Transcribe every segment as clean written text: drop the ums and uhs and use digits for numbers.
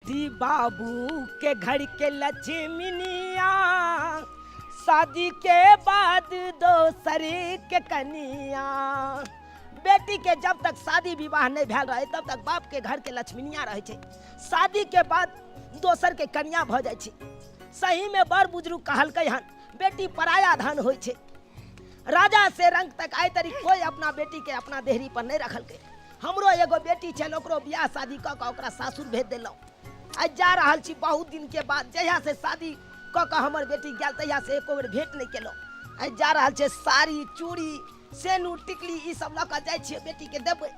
बेटी बाबू के घर के लक्ष्मीनिया, शादी के बाद दोसर के कनिया। बेटी के जब तक शादी विवाह नहीं भेल रहे तब तक बाप के घर के लक्ष्मीनिया रहे छै, शादी के बाद दोसर के कनिया भऽ जाइ छै। सही में बड़ बुजुर्ग कहलकै हन, बेटी पराया धन होइ छै। राजा से रंग तक आइ तरी कोई अपना बेटी के अपना देहरी पर नहीं रखलकै। हमरो एगो बेटी छल, ओकरो बियाह शादी कऽ कऽ ओकरा सासुर भेज देलहुँ। आइ जा रहल छी बहुत दिन के बाद, जहिया से शादी कऽ कऽ हमर बेटी गेल तहिया से एको बेर भेंट नहि केलहुँ। आइ जा रहल छै, साड़ी चूड़ी सेनूर टिकली ई सब लऽ कऽ जाइ छियै बेटी के देबै।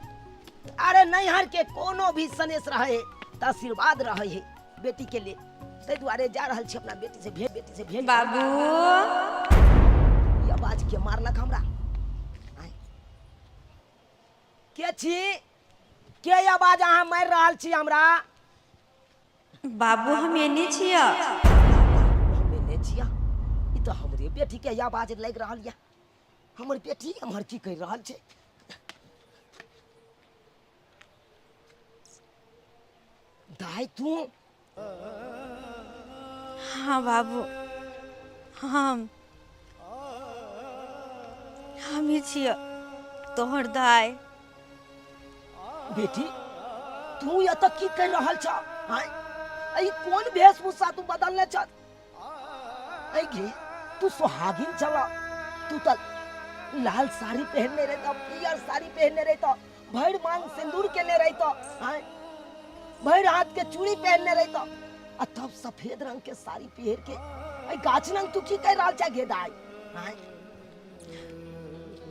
अरे नैहर के कोनो भी सनेस रहे है तऽ आशीर्वाद रहे है बेटी के लिए, ताहि दुआरे जा रहल छी अपना बेटी से भेंट, बेटी से भेंट। बाबू ई आवाज के मारलक हमरा? आँय। के छी? के आवाज अहाँ मारि रहल छी हमरा? बाबू हम एने छिया। हम एने छिया? ई तऽ हमरे बेटी के आवाज लागि रहल यऽ। हमर बेटी एम्हर की करि रहल छै? दाइ तू? हाँ बाबू, हम ही छिया तोहर दाय। बेटी तू एतऽ की कर रहल छ? आँय, ई कोन वेशभूषा तू बदलने छ? ऐ गे, तू सोहागिन चल, तू तऽ लाल साड़ी पहनने रही, पियर साड़ी पहनने रही, भरि मांग सिंदूर केने रही, आँय भरि हाथ के चूड़ी पहनने रही, आ तब सफेद रंग के साड़ी पहिर के ऐ गाछ रंग तू की कर रहल छ गे दाई? आँय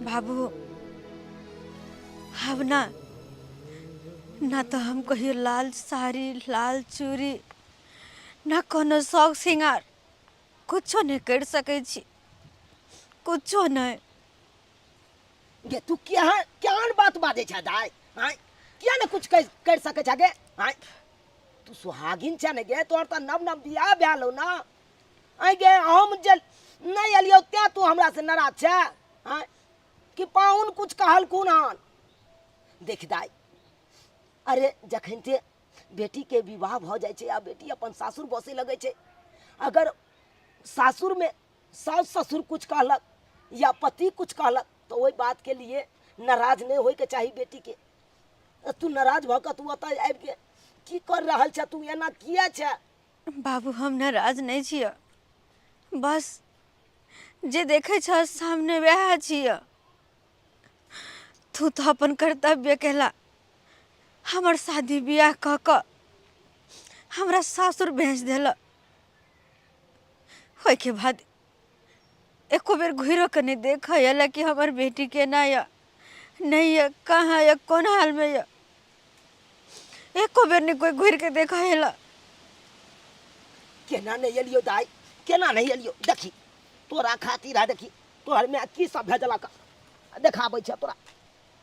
बाबू, अब ना ना तो हम कहियो लाल साड़ी लाल चूड़ी ना कोनो शौक सिंगार कुछो नहीं कर सकै छी, कुछो नहीं। गे तू केहन केहन बात बाजै छ दाई? आँय किया ने कुछ कर सकै छ गे? आँय तू सुहागिन छ ने गे, तोहर तऽ नव नव बियाह भेल हौ ना। आँय गे, हम जे नहीं एलियौ तें तू हमरा से नाराज छ? आँय कि पाहुन कुछ कहलखुन हन? देख दाई, अरे जखन ते बेटीके विवाह भऽ जाइ छै आ बेटी अपन सासुर बसै लगै छै, अगर सासुरमे साउस ससुर कुछ कहलक या पति कुछ कहलक तऽ ओहि बातके लिए नाराज नहि होइके चाही बेटीके। तू नाराज भऽ कऽ तू ओतऽ आबिके की कर रहल छ? तू एना किया छ? बाबू हम नाराज नहीं छियै, बस जे देखै छ सामने वएह छियै। तू तऽ अपन कर्तव्य केला, हमर शादी बियाह कऽ कऽ हमरा सासुर भेज देल, ओहिके बाद एको बेर घुरियो कऽ नहि देखऽ अयलक कि हमर बेटी केना यऽ नहि यऽ, कहाँ यऽ, कोन हालमे यऽ। एको बेर नहि कोइ घुरि कऽ देखऽ अयलक। केना नहि एलियौ दाइ, केना नहि एलियौ? देखी तोरा खातिर है, देखी तोहर माय की सब भेजलक, देखाबै छै तोरा।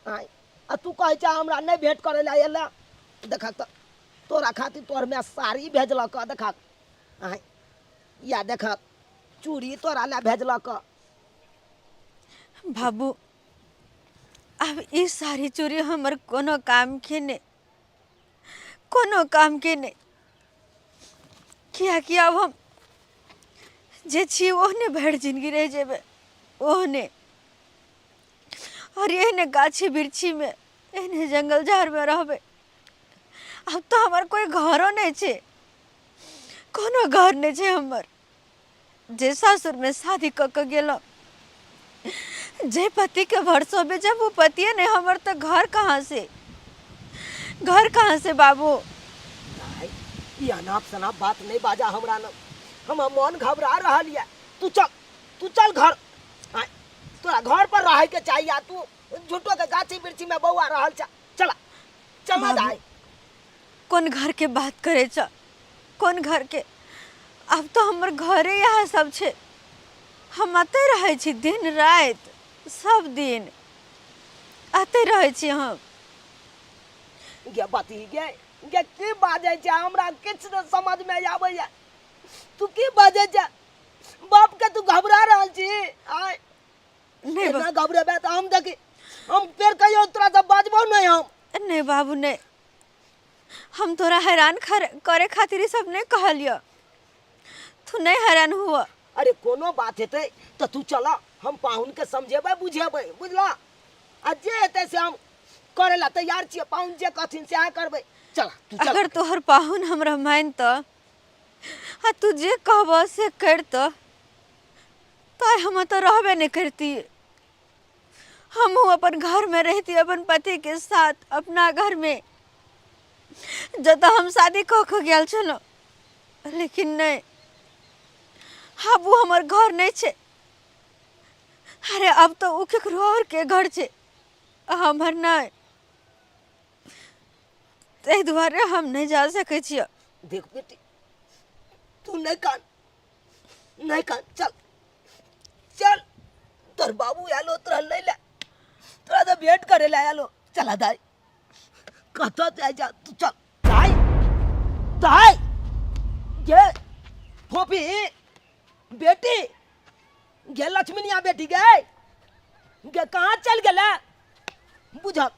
आँय आ तू कहै छ हमरा नहि भेंट करै लए एला? देखक तऽ तोरा खातिर तोहर माय साड़ी भेजलक, देखक। आँय या देखक चूड़ी तोरा लए भेजलक। बाबू आब ई साड़ी चूड़ी हमर कोनो काम के नहि, कोनो काम के नहि, कियाकि आब हम जे छी ओहने भरि जिनगी रहि जेबै ओहने, और एहने गाछी वृक्षीमे एहने जंगल झाड़मे रहबै। आब तऽ हमर कोइ घरो नहि छै, कोनो घर नहि छै हमर। जे सासुरमे शादी कऽ कऽ गेलहुँ, जे पतिके भरसोमे, जब ओ पतिए नहि हमर तऽ घर कहाँ से, घर कहाँ से बाबू? दाइ ई अनाप शनाप बात नहि बाजा हमरा न, हमर मन घबरा रहल यऽ। तू चल, तू चल घर। आँय तोरा घर पर रहे के चाहिए, आ तू झूठो के गाछी वृक्षी में बौआ रहल छ। चला चला बाबू, दाइ। कोन घर के बात करे छ, कोन घर के? आब तो हमर घरे इएह सब छै, हम अतै रहै छी दिन राति सब दिन अतै रहै छी हम। गे बती गे, गे की बाजै छै हमरा किछु नहि समझ में आबैया। तू की बाजै छै? बाप के तू घबरा रहल छी? आय नहीं एना घबरेबे तऽ हम देखी हम फेर कहियो तोरा से बाजबो नहीं हम। नहीं बाबू नहीं, हम तोरा हैरान करे खातिर ई सब नहीं कहलियो, तू नहीं हैरान हुआ। अरे कोनो बात हेतै तऽ तू चल, हम पाहुन के समझेबै बुझेबै, बुझला? आ जे हेतै से हम करे ला तैयार छियै, पाहुन जे कहथिन सएह करबै। चल तू चल। अगर तोहर पाहुन हमरा मानतऽ आ तू जे कहबऽ से करतऽ तऽ हम तऽ रहबे नहीं करती। हमहूँ अपन घर में रहती अपन पति के साथ, अपना घर में जतऽ हम शादी कऽ के गेल छलहुँ। लेकिन नहीं, आब ओ हमर घर नहीं छै। अरे अब तो ओ केकरो और के घर छै, हमर नहीं। ताहि दुआरे हम नहीं जा सकै छियै। देख बेटी, तू नहीं कान, नहीं कान, चल चल, तोर बाबू आलो तोरा ले ले, तोरा तो भेंट करे ले आलो। चला दाई, कतऽ जाय जा तू, चल दाई। दाई गे फोफी बेटी गे, लक्ष्मीनिया बेटी गे, गे कहाँ चल गेलै? बुझल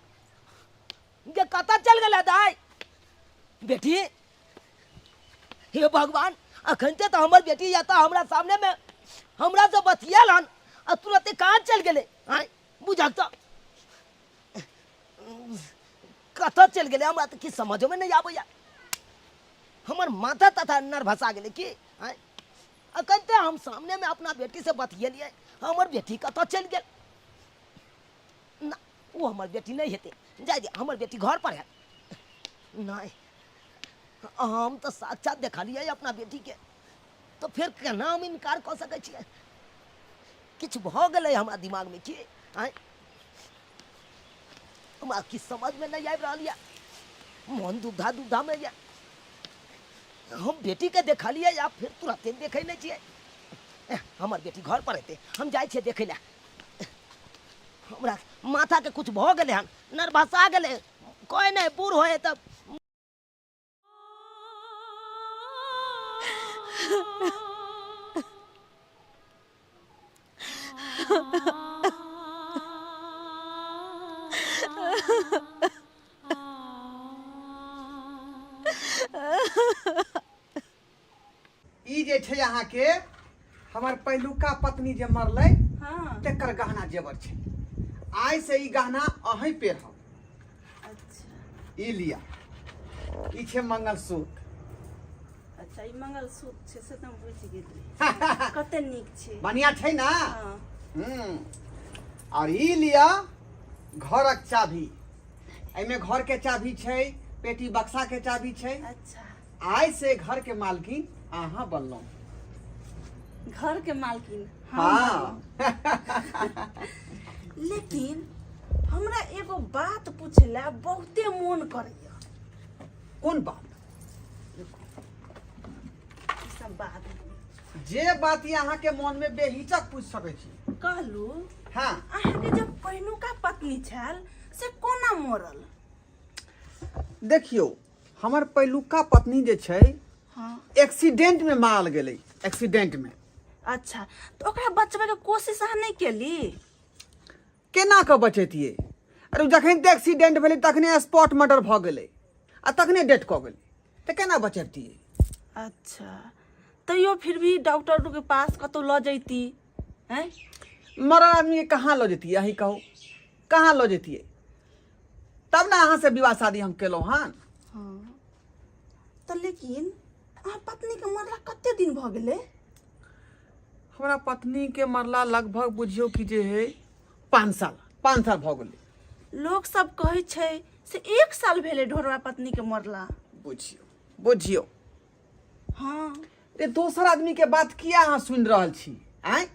गे कतऽ चल गेलै दाई बेटी? हे भगवान, अखन तऽ हमर बेटी या तऽ हमरा सामने में हमरा से बतियाल हन आ तुरते कहाँ चल गेलै? आँय बुझल तऽ कतऽ चलि गेलै? हमरा तऽ किछु समझोमे नहि आबैया, हमर माथा तथा नर्भसा गेलै की। आँय अखन तऽ हम सामनेमे अपना बेटीसँ बतियेलियै, हमर बेटी कतऽ चलि गेल? ना, ओ हमर बेटी नहि हेतै, जाय दे, हमर बेटी घर पर हैत। नहि, हम तऽ साक्षात देखलियै अपना बेटीके, तऽ फेर केना हम इनकार कऽ सकै छियै? किछु भऽ गेलै हमरा दिमागमे की? आँय हमरा किछु समझमे नहि आबि रहल यऽ, मन दुविधा दुविधामे यऽ। हम बेटीके देखलियै आ फेर तुरते देखै नहि छियै। हमर बेटी घर पर हेतै, हम जाइ छियै देखै लए। हमरा माथाके किछु भऽ गेलै हन, नर्वसा गेलै। कोइ नहि बूढ़ होइ तऽ ई जे छै अहाँके हमर पहिलुका पत्नी जे मरलै तेकर गहना जेवर छै। आइ से ई गहना अहीं पेरहब। अच्छा। ई लिअ, ई छै मंगलसूत्र। अच्छा, ई मंगलसूत्र छै से तऽ हम बुझि गेलियै। कते नीक छै। बढ़िया छै ना? हँ। और ई लिअ घरक चाभी। एहिमे घर के चाभी छै, पेटी बक्सा के चाभी छै। अच्छा। आइ से घर के मालकिन अहाँ बनलहुँ। घर के मालकिन हम हाँ। बनलहुँ। लेकिन हमरा एगो बात पूछे ला बहुते मोन करैया। कोन बात? ई सब बात जे बात ये अहाँ के मन में बेहिचक पूछ सकै छी। कहलू। हाँ। अहाँ के जब पहिनुका पत्नी छल से कोना मरल? देखियौ, हमर पहिलुका पत्नी जे छै हाँ। एक्सीडेंट में मारल गेलै, एक्सीडेंट में। अच्छा, तऽ ओकरा बचबै के कोशिश अहाँ नहि केली? केना कऽ बचैतियै? अरे जखन तऽ एक्सीडेंट भेलै तखने स्पॉट मर्डर भऽ गेलै आ तखने डेथ कऽ गेलै, तऽ केना बचैतियै? अच्छा, तैयो फिर भी डॉक्टर के पास कतौ लऽ जैती? हैं, मरल आदमी के कहाँ लऽ जैतियै? अहीं कहू, कहाँ लऽ जैतियै? तब ने अहाँ से विवाह शादी हम केलहुँ हन। हाँ, तऽ लेकिन अहाँ पत्नी के मरला कते दिन भऽ गेलै? हमरा पत्नी के मरला लगभग बुझियौ कि जे है 5 साल, 5 साल भऽ गेलै। लोक सब कहै छै से 1 साल भेलै ढोरवा पत्नी के मरला। बुझियौ, बुझियौ। हाँ। रे दोसर आदमी के बात किया अहाँ सुनि रहल छी? आँय,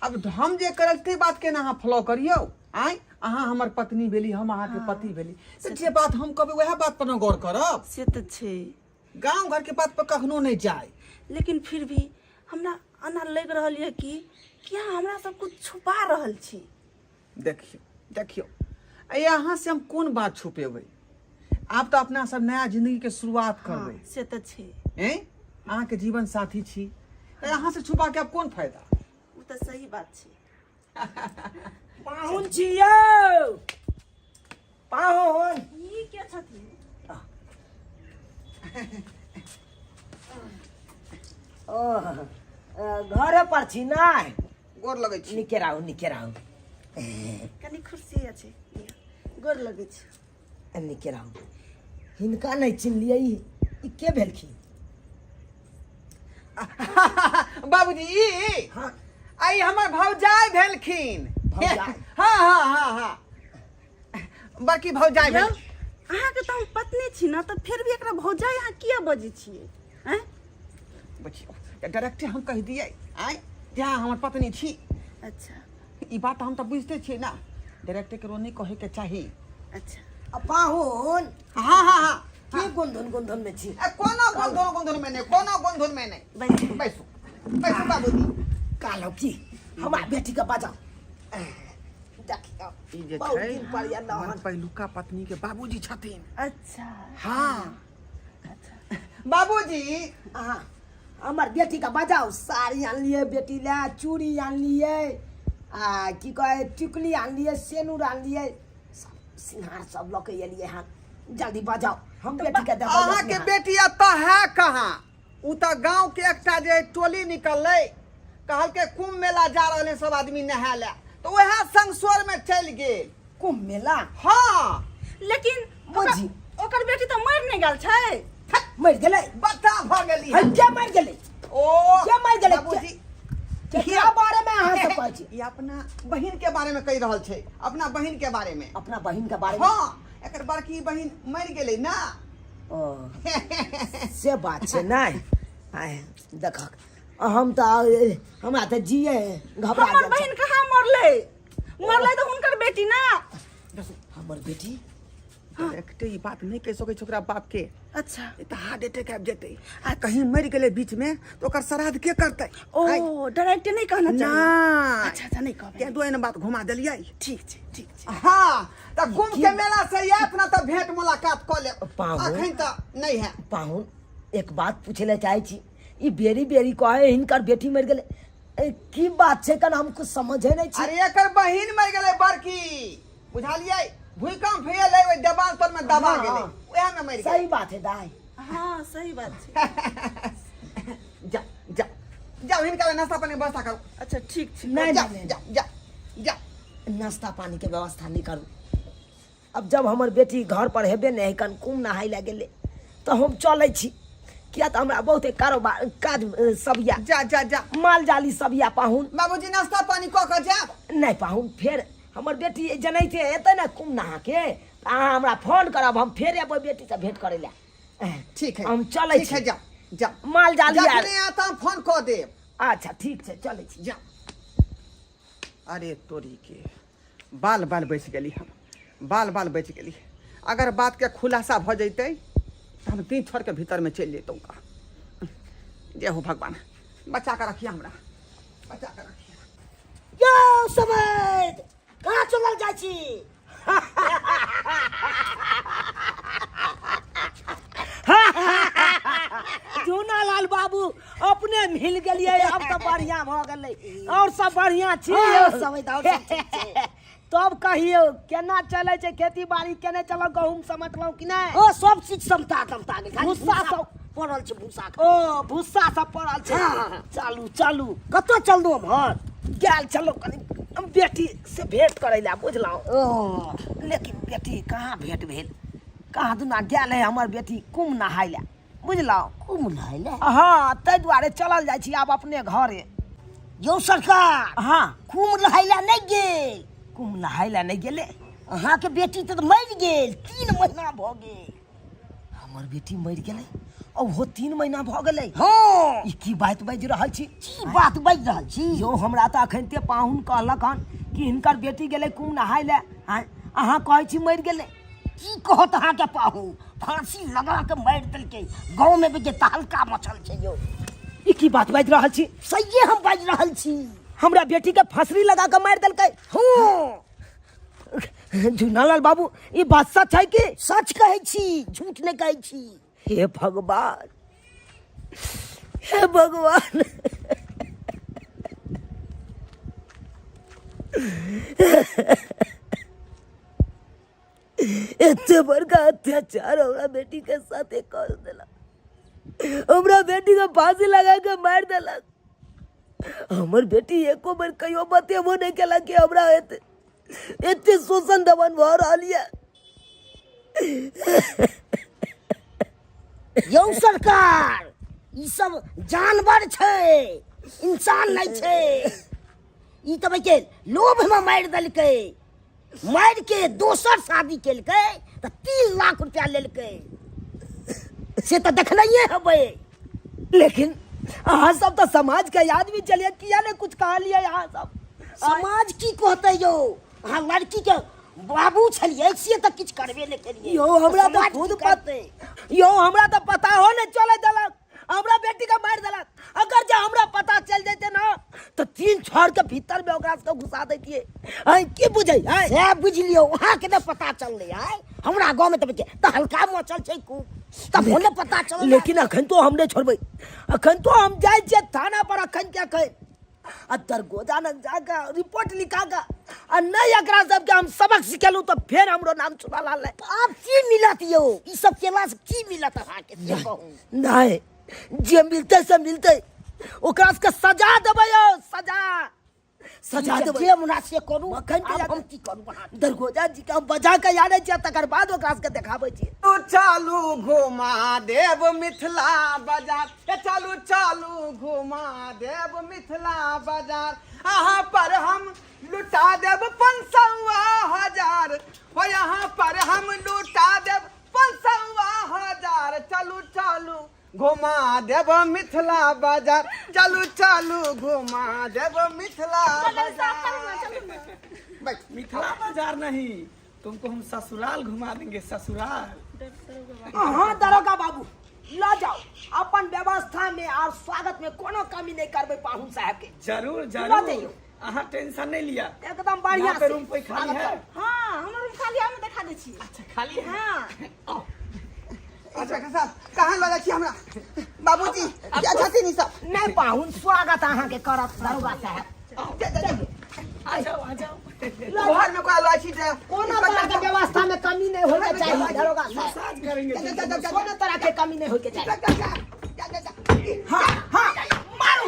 अब हम जे करल ते बात के ना अहाँ फॉलो करियौ। आँय, अहाँ हमर पत्नी भेली, हम अहाँ के पति भेली, तऽ जे बात हम कहबै वएह बात पर न गौर करब। से तऽ छै। गाँव घर के बात पर कखनो नहि जाय। लेकिन फिर भी हमरा एना लागि रहल यऽ कि अहाँ हमरा सब कुछ छुपा रहल छी। देखियौ, देखियौ, अइ अहाँ से हम कोन बात छुपेबै? आब तऽ अपना सब नया जिंदगी के शुरुआत करबै। हाँ, से तऽ छै। हैं, अहाँ के जीवन साथी छी, तऽ अहाँ से छुपा के आब कोन फायदा? ओ तऽ सही बात छै। पाहुन छी यौ, पाहुन। ई के छथिन? ओ घरे पर छी नहि? गोर लगै छी। नीके रहू, नीके रहू। कनी खुशी अछि, गोर लगै छी। नीके रहू। हिनका नहि चिन्हलियै, ई के भेलखिन? बाबूजी, ई हाँ। आई हमर भौजाई भेलखिन। भौजाइ? हाँ हाँ हाँ हाँ, बड़की भौजाई यौ, भेल। अहाँके तऽ हम पत्नी छी ने, तऽ फिर भी एकरा भौजाइ अहाँ किया बजै छियै? आँय? बुझियौ, डायरेक्टे हम कहि दियै आँय जे अहाँ हमर पत्नी छी। अच्छा। ई बात हम तऽ बुझिते छियै ने, डायरेक्टे केकरो नहि कहैके चाही। अच्छा। आ पाहुन। हाँ हाँ हाँ। की गुंधुन गुंधुन में छी? ए, कोनो गुंधुन गुंधुन में नहीं, कोनो गुंधुन में नहीं। बैसू। बैसू बैसू बाबूजी। कहलहुँ की हमरा बेटी के बजाउ, देखियौ। ई जे बहुत छै दिन पर एलहुँ हमर हन। पहिलुका पत्नी के बाबूजी छथिन। अच्छा। हाँ बाबूजी। अहाँ हमर बेटी के बजाउ। साड़ी आनलियै बेटी लए, चूड़ी आनलियै, आ की कहै टिकुली आनलियै, सेनूर आनलियै, सब सिंघार सब लऽ के एलियै हन। जल्दी बजाउ, हम बेटी के देबै। अहाँ के बेटी एतऽ है कहाँ? उ तऽ गांव के एकटा जे टोली निकललै, कहलकै कुंभ मेला जा रहल है सब आदमी नहाय लए, तऽ वएह संगसोर में चलि गेल। कुंभ मेला? हाँ। लेकिन बुझी। ओकर बेटी तऽ मरि नहि गेल छै? हट, मरि गेलै? बच्चा भऽ गेली। है, के मरि गेलै? ओ के मरि गेलै? बाबूजी। केकरा बारे में अहाँ सब कहै छी? ई अपना बहिन के बारे में कहि रहल छै, अपना बहिन के बारे में। अपना बहिन के बारे में? हाँ, एकर बड़की बहिन मरि गेलै ना। ओ, से बात छै। नहि आय देखक, हम तऽ हमरा तऽ जिए घबरा हमर गेल। बहिन कहाँ मरलै? मरलै तऽ हुनकर बेटी ना। हमर बेटी? डायरेक्टे ई बात नहि कहि सकै छै ओकरा बाप के। अच्छा। ई तऽ हार्ट अटैक आबि जेतै, आ कहीं मरि गेलै बीच में तऽ ओकर श्राद्ध के करतै? ओ, डायरेक्ट नहि कहना चाही? नहि। अच्छा अच्छा, नहि कहबै। तें दुआरे ने बात घुमा देलियै। ठीक छै, ठीक छै। हाँ, तऽ कुंभ के मेला से आयत ना तऽ भेंट मुलाकात कऽ लेब। पाहुन। अखन तऽ नहि है। पाहुन, एक बात पूछे ले चाहे छी, ई बेरी बेरी कहे हिनकर बेटी मरि गेलै, ए, की बात छै? कन हम कुछ समझे नहीं छी। अरे, एकर बहिन मरि गेलै बड़की, बुझलियै? भूकंप एलै, ओहि देवाल तर में दबा गेलै, ओएह में मरि गेलै। सही बात है दाई। हाँ, सही बात छै। जा जा जाओ, हिनका लए नाश्ता पानी व्यवस्था करू। अच्छा, ठीक छै। नहीं। जा। नहीं। जा जा जा। नाश्ता पानी के व्यवस्था नहीं करू। अब जब हमर बेटी घर पर हेबे नहीं कन, कुम नहाय लए गेलै, तऽ हम चलै छी, किया तऽ हमरा बहुते कारोबार काज सब या। जा जा जा। माल जाली सब या पाहुन। बाबूजी, नाश्ता पानी कऽ कऽ जायब। नहि पाहुन, फेर हमर बेटी जनैते एतै ने कुम नहा के, तऽ अहाँ हमरा फोन करब, हम फेर एबै बेटीसँ भेंट करै लए। ठीक है। हम चलै ठीक है। छी। जा जा। माल जाली आर। जखने आता हम फोन कऽ देब। अच्छा, ठीक छै, चलै छी। जा। अरे तोरी के, बाल बाल बचि गेली हम, बाल बाल बचि गेली। अगर बातके खुलासा भऽ जैतै तऽ हम तीन छोड़के भीतरमे चलि जैतहुँ का। जय हो भगवान, बचा कऽ रखिए हमरा, बचा कऽ रखिए। यौ समय कहाँ चलल जाइ छी? जूनालाल बाबू, अपने मिल गेलियै, अब तऽ बढ़िया भऽ गेलै। और सब बढ़िया छी? हाँ, सब और सब ठीक छै। तब कहियौ, केना चलै छै खेती बाड़ी? केने चलौ, गहूम समेटलहुँ कि नहि? ओ सब चीज समटा तमटा गेल, खाली भूसा भूसा सब पड़ल छै, भूसा खाली। ओ, भूसा सब पड़ल छै। हाँ, हाँ, हाँ। चलू चलू। कतऽ चलू एम्हर? गेल चलो कनि बेटी से भेंट करै लए, बुझलहुँ? ओ। लेकिन बेटी कहाँ भेंट भेल? कहाँ दुना गेल है हमर बेटी कुम नहाय लए, बुझलहुँ? कुम नहाय लए? हाँ, ताहि दुआरे चलल जाइ छी आब अपने घरे। यौ सरकार। हाँ। कुम नहाय लए नहि गेल। कुम नहाय लए नहि गेलै? अहाँके बेटी तऽ मरि गेल, 3 महीना भऽ गेल। हमर बेटी मरि गेलै, आ ओहो 3 महीना भऽ गेलै? हँ। ई की बात बाजि रहल छी? की बात बाजि रहल छी? यौ, हमरा तऽ अखन ते पाहुन कहलक हन कि हिनकर बेटी गेलै कुम नहाय लए। आँय, अहाँ कहै छी मरि गेलै? की कहत अहाँके पाहुन, फांसी लगा के मारि देलकै। गाँव में भी जे तहलका मचल छै यौ। ई की बात बाजि रहल छी? सहिए हम बाजि रहल छी। हमरा बेटी के फांसरी लगा के मारि देलकै? हँ। झुनालाल बाबू, ई बात सच है कि? सच कहै छी, झूठ नहि कहै छी। हे भगवान, हे भगवान! एते बड़का अत्याचार हमरा बेटी के साथे कर देला। हमरा बेटी के फांसी लगा के मारि देलक। हमर बेटी एको बेर कहियो बतेबो नहि केलक कि हमरा एते एते शोषण दमन भऽ रहल यऽ। यौ सरकार, ई सब जानवर छै, इंसान नहि छै। ई तऽ के लोभ में मारि देलकै, मारि के दोसर शादी केलकै तऽ 3 लाख रुपया लेलकै, से तऽ देखनैये हेबै। लेकिन अहाँ सब तऽ समाज के आदमी चलिए, किया ने कुछ कहलिए अहाँ सब? समाज की कहतै यौ, अहाँ लड़की के बाबू छलियै से तऽ किछु करबे नहि केलियै। यौ हमरा तऽ समाज खुद की करतै? यौ हमरा तऽ पता हो नहि चले देलक, हमरा बेटी के मारि देलक। अगर जे हमरा पता चल जैते ना तऽ 3 छड़ के भीतर में ओकरा सबके घुसा दैतियै। आँय की बुझै? आँय सएह बुझि लियौ, अहाँके नहि पता चललै। आँय हमरा गाँवमे तऽ बच्चे तऽ हल्का मचल छै खूब, तब ने पता चलल। लेकिन अखन तो हम नहि छोड़बै, अखन तो हम जाइ छियै थाना पर अखन के अखन, आ दरगोजा लग जाके रिपोर्ट लिखा के, आ नहि एकरा सबके हम सबक सिखेलहुँ तऽ फेर हमरो नाम चुना लाल नहि। आब की मिलत यौ, ई सब केलासँ की मिलत अहाँके से कहू? नहि, जे मिलतै से मिलतै, ओकरा सबके सजा देबै यौ, सजा सजा देबै। जे मुना से करू, मक्खन के आब याद- हम की करू अहाँके? दरगोजा जी के हम बजा के आनै छियै, तकर बाद ओकरा सबके देखाबै छियै। चलू घुमा देब मिथिला बाजार, ए चलू चलू घुमा देब मिथिला बाजार, अहाँ पर हम लुटा देब 500 हजार, हो यहाँ पर हम लुटा देब 500 हजार, चलू चलू घुमा देब मिथिला बाजार, चलू चलू घुमा देब मिथिला बाजार। मिथिला बाजार नहीं, तुमको हम ससुराल घुमा देंगे, ससुराल। अहाँ दरोगा बाबू ल जाओ, अपन व्यवस्था में और स्वागत में कोनो कमी नहीं करबै पाहुन साहब के। जरूर ल जरूर, जइयो। अहाँ टेंशन नहीं लिया, एकदम बढ़िया यहाँ पे से रूम कोई खाली स्वागत है? करब। हाँ, हमर रूम खाली है, हम देखा दै छी। अच्छा खाली है? हाँ। अच्छा साहब, कहाँ लऽ जाइ छी हमरा? बाबूजी क्या छथिन ई सब? नहीं पाहुन, स्वागत अहाँ के करत दरोगा साहब। आ जाओ आ जाओ। घर में कोई लऽ छी जे कोनो तरह के व्यवस्था में कमी नहीं होय के चाहिए दरोगा साहब। मसाज करेंगे। कोनो तरह के कमी नहीं होय के चाहिए। हाँ हाँ, मारू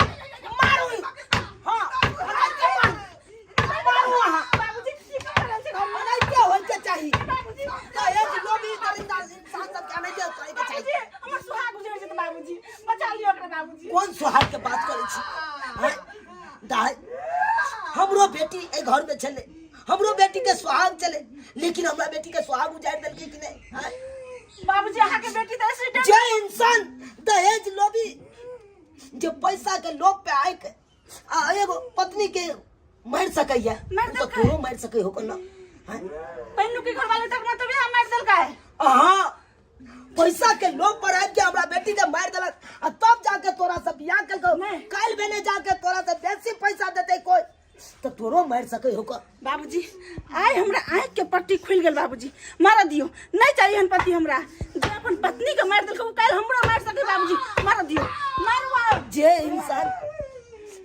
मारू, हाँ मारू मारू अहाँ। बाबूजी की कर रहल छी घर में? अनाहिते होय के चाही। बाबूजी, दहेज लोभी दरिंदा इंसान सब के अनाहिते करे के चाही। बाबूजी हमर सुहाग उजड़ जेतै, बाबूजी बचा लियौ ओकरा। बाबूजी कोन सुहाग के बात करै छी? हैं? दाइ, हमरो बेटी एहि घर में छलै, हमरो बेटी के सुहाग छलै, लेकिन हमरा बेटी के सुहाग उजाड़ि देलकै कि नहि? हैं? बाबूजी अहाँके बेटी तऽ एक्सीडेंट। जे इंसान दहेज लोभी जे पैसा के लोभ पे आइ के आ एगो पत्नी के मारि सकैया, मारि ओ तऽ देलकै। तोरो मारि सकै हो ना? हैं? पहिलु के घरवाली तक मतलब यहाँ मारि देलकै। अहाँ पैसा के लोभ पर आबि के हमरा बेटी के मारि देलक, आ तब जाके तोरा से बियाह केलकौ। नहि। काल्हि भेने जाके तोरा से बेसी पैसा देतै कोई तऽ तोरो मारि सकै हो। बाबूजी आइ हमरा आँखि के पट्टी खुलि गेल। बाबूजी मारऽ दियौ, नहि चाही एहन पति हमरा। जे अपन पत्नी के मारि देलकै ओ काल्हि हमरो मारि सकै। बाबूजी मारऽ दियौ, मारू आब। जे इंसान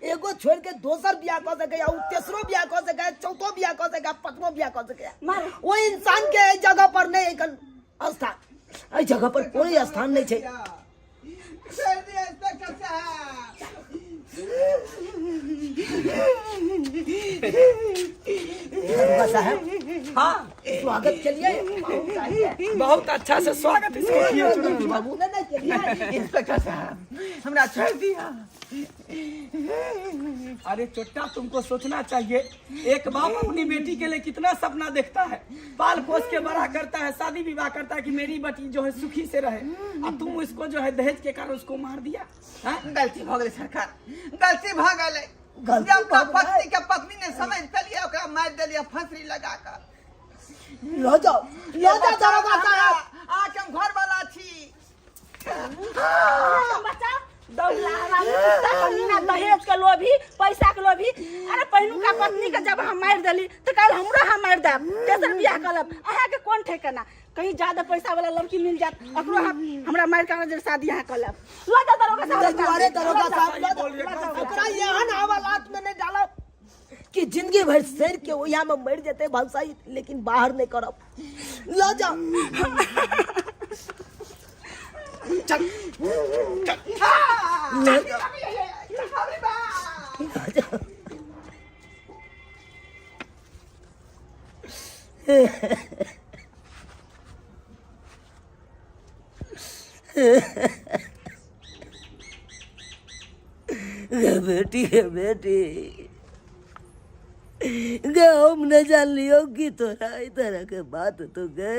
एगो छोड़ के दोसर बियाह कऽ सकैया, ओ तेसरो बियाह कऽ सकैया, चौथो बियाह कऽ सकैया, पांचवो बियाह कऽ सकैया, मारू। ओ इंसान के एहि जगह पर नहि एखन स्थान, एहि जगह पर कोई स्थान नहीं छै। छोड़ि दिअ इंस्पेक्टर साहब। दरोगा साहब, हाँ स्वागत के लिए बहुत अच्छा से स्वागत इसको किए चुनल बाबू। नहीं नहीं के लिए। इंस्पेक्टर साहब हमरा छोड़ दिया। अरे चोट्टा, तुमको सोचना चाहिए, एक बाप अपनी बेटी के लिए कितना सपना देखता है, पाल पोस के बड़ा करता है, शादी विवाह करता है कि मेरी बेटी जो है सुखी से रहे, और तुम उसको जो है दहेज के कारण उसको मार दिया, हैं? गलती भऽ गेलै सरकार, गलती भऽ गेलै। गलती जब भऽ गेलै। पत्नी के पत्नी ने समझ पेलियै, ओकरा मारि देलियै फांसी लगा कऽ। ल जाओ ल जाओ दरोगा साहब। अहाँके हम घर वाला छी। बचाओ दौला हरामी कुत्ता कमीना, दहेज के लोभी, पैसा के लोभी। अरे पहिलुका पत्नी के जब हम मारि देली तऽ काल्हि हमरो अहाँ मारि देब, तेसर बियाह कऽ लेब। अहाँके कोन ठेकाना, कहीं ज्यादा पैसा वाला लड़की मिल जायत, ओकरो अहाँ हमरा मारि कऽ जे शादी अहाँ कऽ लेब। लऽ जाउ दरोगा साहब। ताहि दुआरे दरोगा साहब सही बोल रही है, एकदम। ओकरा एहन हवालात में नहीं डालब कि जिंदगी भर सड़ के ओहिया में मर जेते भलसाई, लेकिन बाहर नहीं करब। ल जाओ। चल चल गे बेटी, गे बेटी, गे हम न जान लियो कि तोरा ई तरह के बात तो गे।